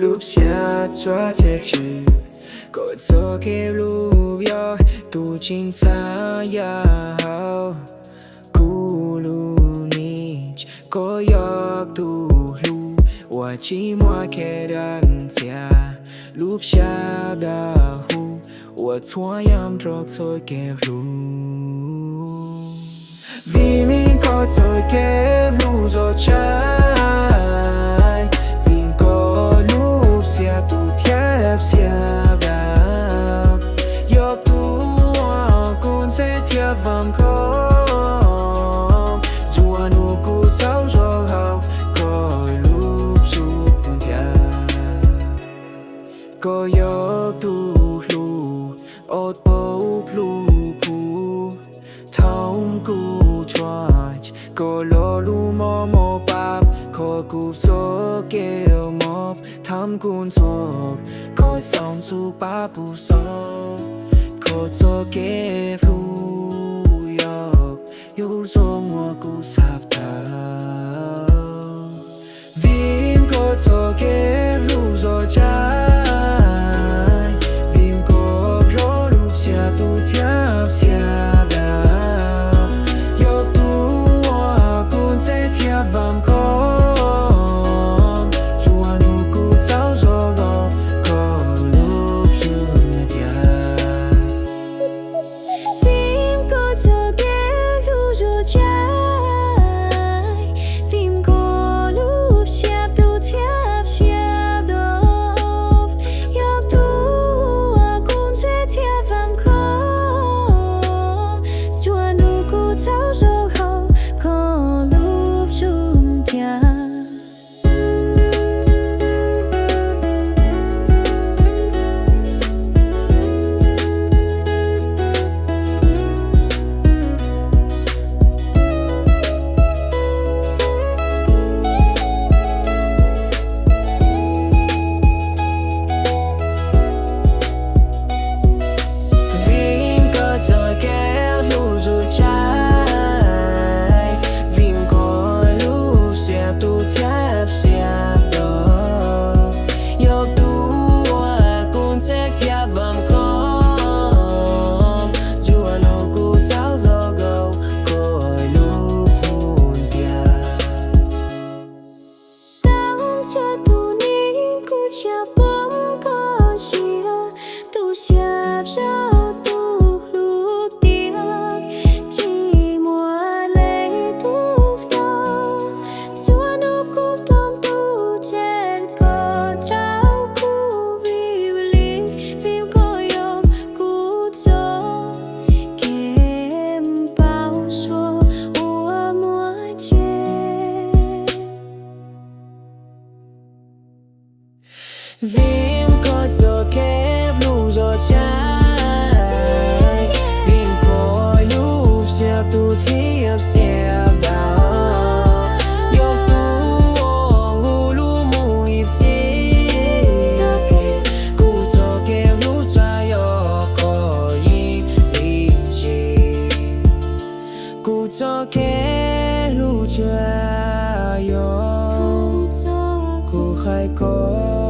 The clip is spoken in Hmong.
Lub siab txhua txhia tswv, koj txoj kev hlub yog tus tseem txhab yam hauv kuv lub me ntsis. Koj yog tus hlub uas tsis muaj kev daj ntxias, lub siab dawb huv uas txhua yam nrog txoj kev hlub. Vim koj txoj kev hlub zoo tshaj, vim koj lub siab tus thiab siab dawb, yog tus uas kuv ntxeev thiab vam khom, txhua hnub kuv txaus zog hauv koj lub xub ntiag. Koj yog tus hlub uas tau plhus phuv thaum kuv tshua, koj lo lus mob mob pab kho kuv txoj kev mob thaum kuv ntxuav, koj xav txuj pab kuv xav, koj txoj kev hlub yog yus zoo uas kuv xav tau. Vim koj txoj kev hlub zoo tshaj, vim koj yog lub siab tus thiab siab dawb, yog tus uas kuv ntxeev thiab vam khom, txhua hnub kuv txaus zog hauv koj lub xub ntiag. Vim koj txoj kev hlub zoo tshaj, vim koj lub siab tus thiab siab dawb, yog tus uas kuv ntxeev thiab vam khom, txhua hnub kuv txaus zog hauv koj lub xub ntiag. Vim koj txoj kev hlub zoo tshaj, vim koj lub siab tus thiab siab dawb, yog tus uas kuv ntxeev thiab vam khom, txhua hnub kuv txaus zog hauv koj lub xub ntiag. Tau ntxhiab tus neeg kuv tsis pom koj siab, tus siab zoo tus hlub tiag, tsis muaj leej twg tau. Txhua hnub kuv tos tus tsev koj rau kuv vim li, vim koj yog kuv txoj kev npau suav uas muaj tsev. Vim koj txoj kev hlub zoo tshaj, vim koj lub siab tus thiab siab dawb, yog tus uas kuv lub mus ib txhis. Kuv txoj kev hlub tshaj yog koj ib leeg tsev. Kuv txoj kev hlub tshaj yog kuv hais koj